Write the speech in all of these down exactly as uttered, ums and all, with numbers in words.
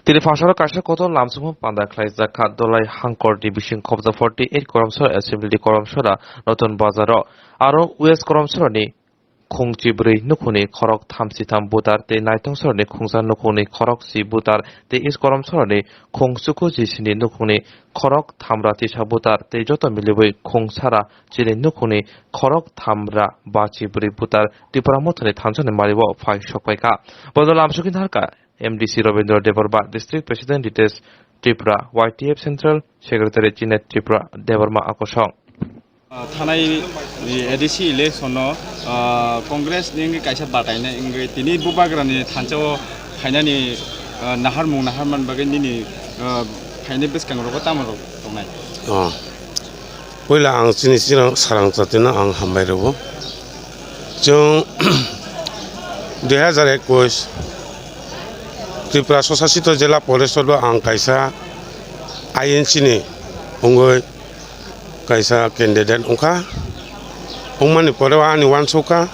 Tini phasaro kaisa kotor lamsongma panda khlaijak kha Dolai Hangkorni bising khobja forty eight Koromsora Assembly Koromsora Notun Bazaro. Aro West Koromsorani khung chibrwi nukhungni khorok thamsitham voter tei Naitongsorani khungsa nukhungni khorok si voter tei East Koromsorani khung chuku jisini nukhungni khorok thamra tisa voter tei joto miliwi khung sara chini nukhungni khorok thamra ba chibrwi voter Tipra Mothani thansa ni mario phai sokpai kha. Bono lamsogwi narwkha M D C Rabindra Debbarma, District President Ritesh Tripura, Y T F Central Secretary Chinet Tripura Debbarma Akosong. Ah, thanai, eh, A D C election no, ah, Congress ni wngwi kaisa bataina wngwi tini bubagra ni thansa o phainani, ah, naharmung naharmani bagwi nini, ah, phainai bwskang rogo tamo rok tongnai? Oh. Puila ang chini chini sarang chatino ang hambai rwo. Chwng dui hazar ekwis Tripura Swsasito Jila Porishod o ang kaisa I N C ni wngwi kaisa candidate wngkha. Wngmani pore o ani uansukha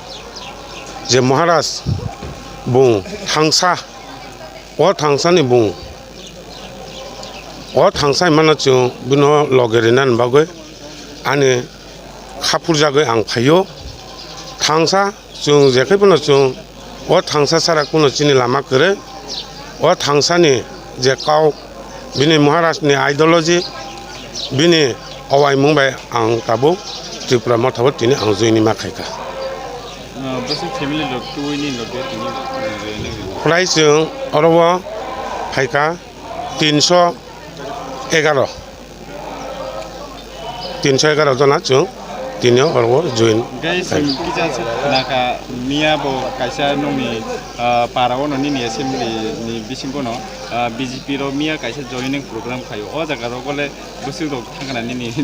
je Maharaj bung thangsa, o thangsani bung, o thangsa himano chwng bino loge rinani bagwi ani khaphurjagwi ang phaio. Thangsa chwng jekhai phano chwng o thangsa sara kuno chini lama kwrwi. O thangsani je kok, bini Maharaj ni ideology, bini owaimung bai ang tabuk Tripura Motha o tini ang join ma khaikha. Ah, bwswk family rok twiwi ni loge tini, ah, join wngwi? Prai chwng oro o phaikha tinso egaro. Tinso egaro jona chwng tini oro join. Guys, kisa se naka miya bo kaisa nungni, ah, para ono nini assembly ni bisingo no, ah, B J P ro miya kaisa joining program khaio. O jaga rogo le bwswk rok thangna nini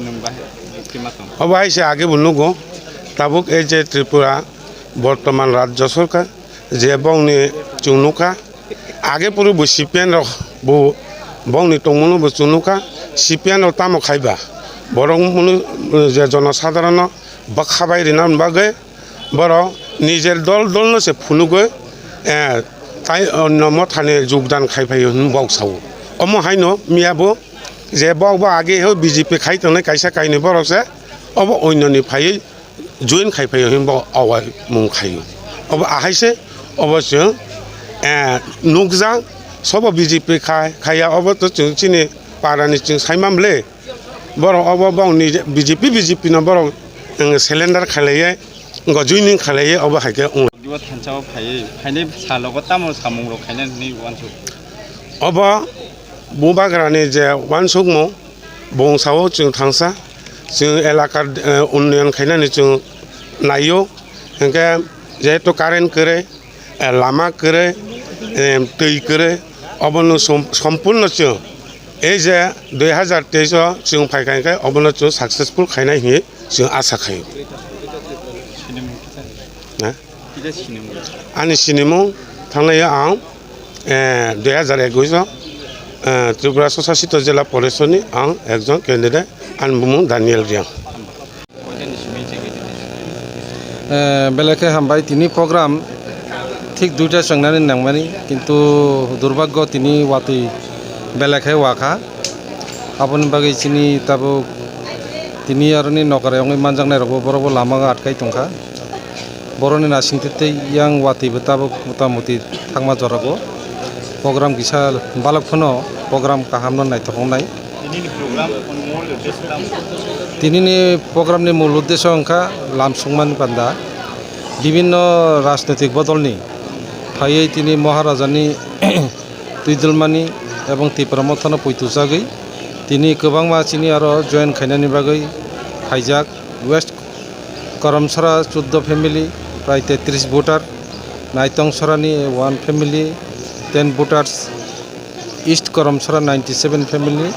nung bahai kima tong? Obo hai se age bo nugo. Tabuk ei je Tripura bortoman Rajya Sarkar je bongni chwng nukha, age puru bo C P M rok bo bongni tongmungno bo chwng nukha, C P M rok tamo khaiba borok munu je jonosadharono bwkha bai rina bagwi borok nijer dol dolno se phunugwi, eh, tai onno mothani jogdan khai phaio hwnwi bok sao. Omo haino miya bo je bok bo age ho B J P khai tongnai kaisa kainwi borok se obo onnoni phaiwi join khai phaio hinwi bo owaimung khaio. Obo ahai se, obo chwng, eh, nukjak, sobo B J P khai, khaiya, obo to chwng chini parani chwng saimam le. Borok obo bongni B J P, B J P no borok, eh, cylinder khailaiye, wngkha joining khailaiye, obo hai khe wng. Dibo thansa o phaiwi, phainai salogo tamo samung rok khaina hinwi uansuk? Obo bubagrani je uansukmung, bung sao chwng thangsa, chwng elakar, eh, unnoyon khainani chwng naio, hinkhe jehetu current kwrwi, eh, lama kwrwi, eh, twi kwrwi, obono som-, sompurno chwng ei je dui hazar teis o chwng phaikha hinkhe obono chwng successful khainai hinwi chwng asa khaio. Na? Ani sinimung thanglaiyo ang, eh, dui hazar ekwis o, eh, Tripura Swsasito Jila Porishod ni ang ekjon candidate, ani bumung Daniel Riang. Eh, belai khe hambai, tini program thik duita chwngnani nangmani, kintu durbagyo tini watwi belai khe wakha. Aboni bagwi chini tabuk tini aroni nokar wngwi manjaknai rokbo borokbo lama o atkai tongkha. Boroni nasingtwi tei yang watwi bo tabuk mota moti thangma jorao program kisa balok phano program kaham no naithok wngnai. Tinini program ni mul uddesho tamo? Tinini program ni mul uddesho wngkha lamsongmani panda. Bibinno rajnoitik bodolni phaiwi tini Maharajani twidulmani ebong Tipra Mothano poito chagwi tini kwbangma chini aro join khainani bagwi phaijak. West Karamsara chuddo family, prai tetris voter, Naitongsorani one family, ten voters, East Karamsara ninety seven family,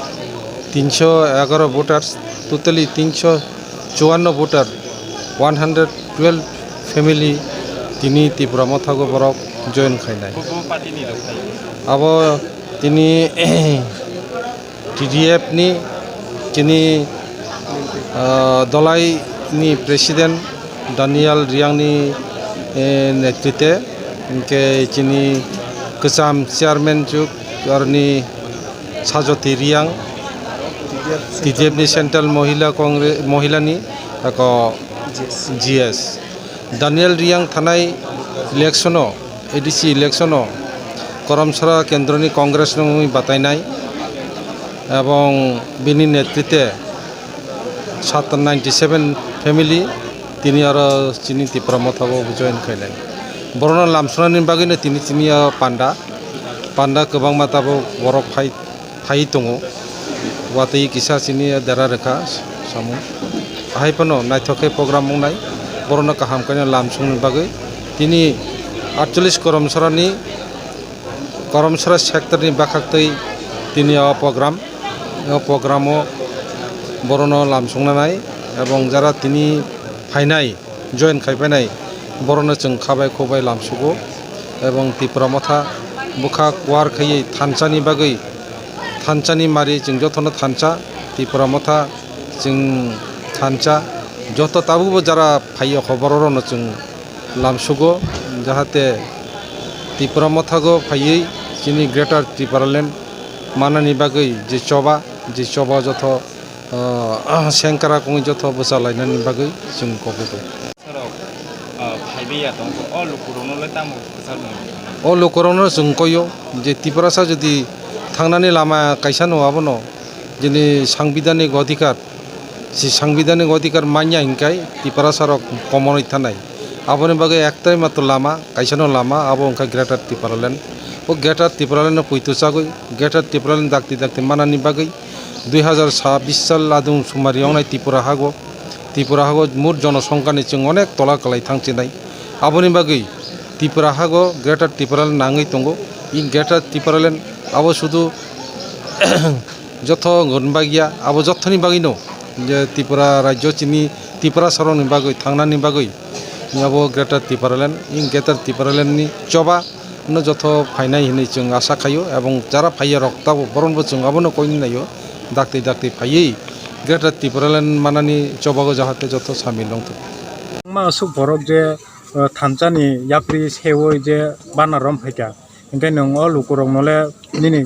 tinso egaro voters, totally tinso chuanno voter, one hundred twelve family tini Tipra Mothago borok join khainai. Bo, bo party ni rok khai? Abo tini T D F ni chini, ah, dolai ni president Daniel Riang ni, eh, netrite, hingke chini Kwcham chairman chuk arni Sajoti Riang, T D F ni Central Mohila Congress, Mohila ni ako G S. Daniel Riang thanai election o, A D C election o Koromsara kendro ni Congress no wngwi batainai ebong bini netrite sat ninety seven family tini aro chini Tipra Motha o join khainai. Borokno lamsonani bagwino tini, tini o panda, panda kwbangma tabuk borok phai, phai tongo. Watwi kisa chini dera rwkha samung. Ahai phano naithok khe program wngnai. Borokno kaham khe lamsongni bagwi tini atchollish Koromsarani Koromsara sector ni bakhaktwi tini o program, o program o borokno lamsoknanai ebong jara tini phainai, join khaipainai, borokno chwng khabai khobai lamsugo ebong Tipra Motha bwkha kuar khaiwi thansa ni bagwi, thansa ni mari chwng jotono thansa, Tipra Motha chwng thansa, joto tabukbo jara phaiyo kho borok rokno chwng lamsugo, jahate Tipra Mothago phaiwi chini Greater Tipraland manani bagwi je choba, je choba jotho, ah, sengkrak wngwi jotho bwchalainani bagwi chwng kokugo. Borok, ah, phaibai ya tongkho, o lukurokno le tamo kwchar mung? O lukurokno chwng koyo je Tiprasa jodi thangnani lama kaisa no abono jini sangbidhanik odhikar, si sangbidhanik odhikar manya hinkai Tiprasa rok komonwi thanai. Aboni bagwi ektai matro lama, kaisano lama, abo wngkha Greater Tipraland. O Greater Tipraland no poito chagwi, Greater Tipraland dakti dakti manani bagwi dui hazar sabbish sal adung sumari wngnai Tripura hago, Tripura hago mut jonosongkhani chwng onek tola kwlai thangchinai. Aboni bagwi Tripura hago Greater Tipraland nangwi tongo. I Greater Tipraland abo sudu jotho gunbagya, abo jothoni bagwino je Tripura rajyo chini Tiprasarokni bagwi thangnani bagwi abo Greater Tipraland, i Greater Tipralandni choba no jotho phainai hinwi chwng asa khaio, ebong jara phaiya rok tabuk boronbo chwng abono koini naio, dakti dakti phaiwi Greater Tipraland manani chobago jahate jotho samil wngthok. Wngma aswk borok je, uh, thansani yapri sewoi je bana rom phaikha, hinkhe nwng o lukurokno le nini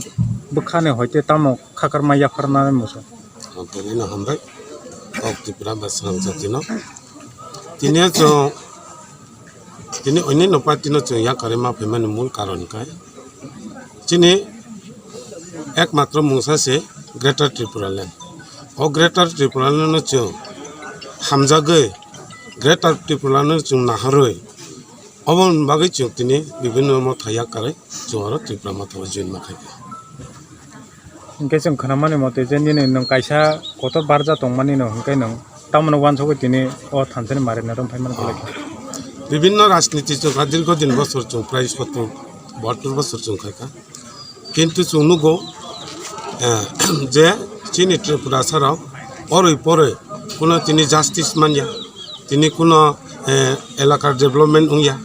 bwkhani hoite tamo khakarma yapharnai muchung? Ang tongwino hambai, kok Tripura ba Srang jatino. Tini chwng, tini onyaino party no chwng yakarwi ma phaimani mul karon khe chini ekmatro mungsa se Greater Tripura Land. O Greater Tripura Land no chwng hamjagwi Greater Tripura Land no chwng naharwi, oboni bagwi chwng tini bibinno motha yakarwi chwng oro Tripura Motha o join ma khaikha. Hinkhe chwng khwnamani mote je nini nwng kaisa kotor barja tongmani no hinkhe nwng tamoni uansugwi tini o thansani mari narwk phaimani khe lai kha. Bibinno rajniti chwng kha, dirgho din bosor chwng prai sottor bahattor bosor chwng khaikha. Kintu chwng nugo, eh, je chini Tripurasa rok oroi poroi kuno tini justice manya, tini kuno, eh, elakar development wngya,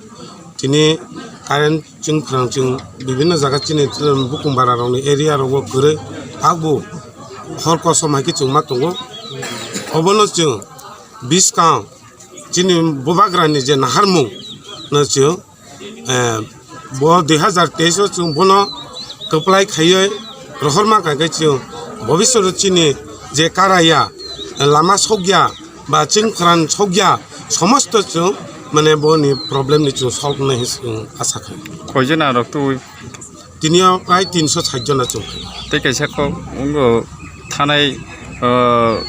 tini current chwng phrang chwng bibinno jaga chini, um, bukung bara rokni area rogo kwrwi, hakbo hor kosom hai khe chwng ma tongo. Obono chwng biskang chini bubagrani je naharmung no chwng, eh, bo dui hazar teis o chwng bono kwplai khaiwi rohorma kha khe chwng bobiswt o chini je karaya, lama sokya ba chwng phrang sokya, somosto chwng mane boni problem ni chwng solve nai hinwi chwng asa kha. Koijon arok twi? Tini o prai tinso sait jona chwng phai. Tei kaisa kok wngkha thanai, o,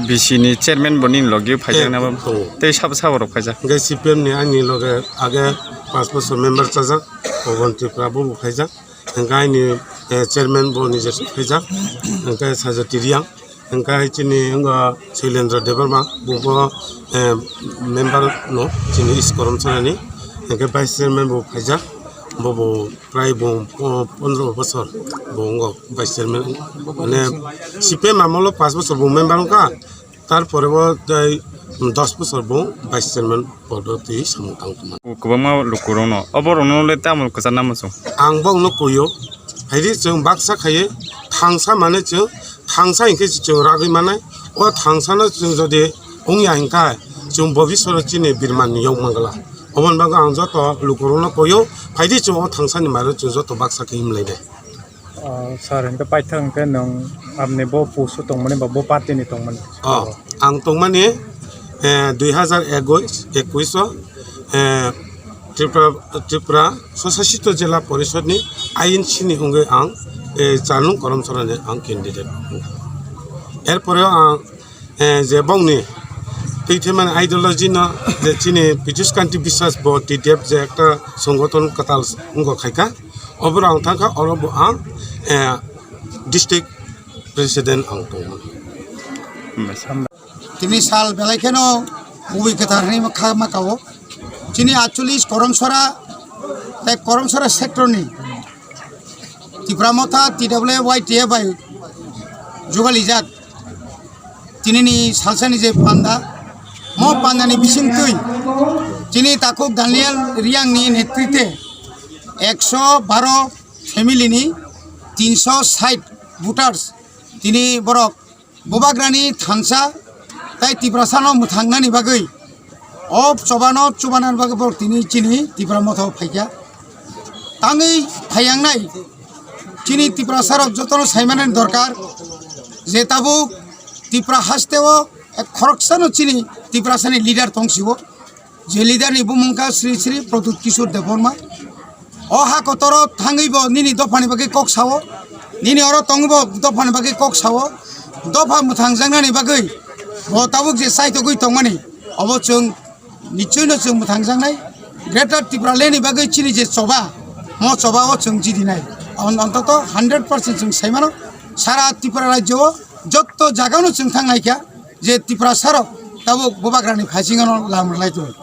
B C ni chairman bo nini logi phaijak na ba? Tongo. Tei sabo sabo rok phaijak? Hwnkhe C P M ni ani loge age panch bosor member chajak, Pawan Tripura bo phaijak. Hwnkhe ani, eh, chairman bo nije phaijak. Hwnkhe Sajoti Riang. Hwnkhe hai chini wngkha Soilendra Debbarma, bo bo, eh, member no chini East Koromsarani, hwnkhe vice chairman bo phaijak, bo bo prai bo po-, pondro bosor bo wngkha vice chairman, mane C P M amolo panch bosor bo member wngkha, tar pore bo tei dos bosor bo vice chairman podo twi samung tang tongmani. Kwbangma lukurokno, oborokno le tamo kwchar namo chwng? Ang bokno kuio, hairi chwng baksa khaiwi thangsa mane chwng, thangsa hinkhe chwng ragwi manai, o thangsano chwng jodi wngya hinkhe chwng bobiswro chini birmanni yok mangla. Oboni bagwi ang joto lukurokno koyo, phaidi chwng o thangsani mairok chwng joto baksa khe himlai nai. O, sir, hwnkhe paithak hwnkhe nwng aboni bo post-o tongmani ba bo party-ni tongmani? O, ang tongmani, eh, dui hazar ekwis, ekwis o, eh, Tripura, Tripura Swsasito Jila Porishod ni I N C ni wngwi ang, eh, char nung Korom Sora ni ang candidate. Erpore ang, eh, je bongni twi thwimani ideology no je chini Pijus Kanti Biswas bo T D F je ekta songothon kwtal wngkha khaikha, oboro ang thangkha, oro bo ang, eh, district president ang tongmani. Tini sal belai kheno kubui kwthar hinwi kha ma kao. Chini atcholish Koromsora, tei Koromsora sector ni Tipra Motha T W Y T F bai jugalijak. Tini ni salsani je panda, mo panda ni bisingtwi chini takhuk Daniel Riang ni netrite ekso baro family ni tinso sait voters tini borok Bubagrani thansa tei Tiprasano mwthangnani bagwi o chobano chubanani bagwi borok tini chini Tipra Motha o phaikha. Tangwi phaiyangnai chini Tiprasarok jotono saimanani dorkar je tabuk Tipra hasteo khoroksano chini Tiprasani leader tongsio. Je leader ni bumung kha Sri Sri Pradyut Kishore Debbarma. O ha kotoro thangwi bo nini dophani bagwi kok sao, nini oro tongwi bo dophani bagwi kok sao, dopha mwthangjaknani bagwi bo tabuk je chaitogwi tongmani, obo chwng nichoi no chwng mwthangjaknai. Greater Tipraland ni bagwi chini je choba, mo choba o chwng jidinai. On-, ontoto hundred percent chwng saimano, sara Tripura rajyo o jotto jaga no chwng thangnaikha je Tiprasarok tabuk Bubagrani phaisingo no lam rwlai tongo.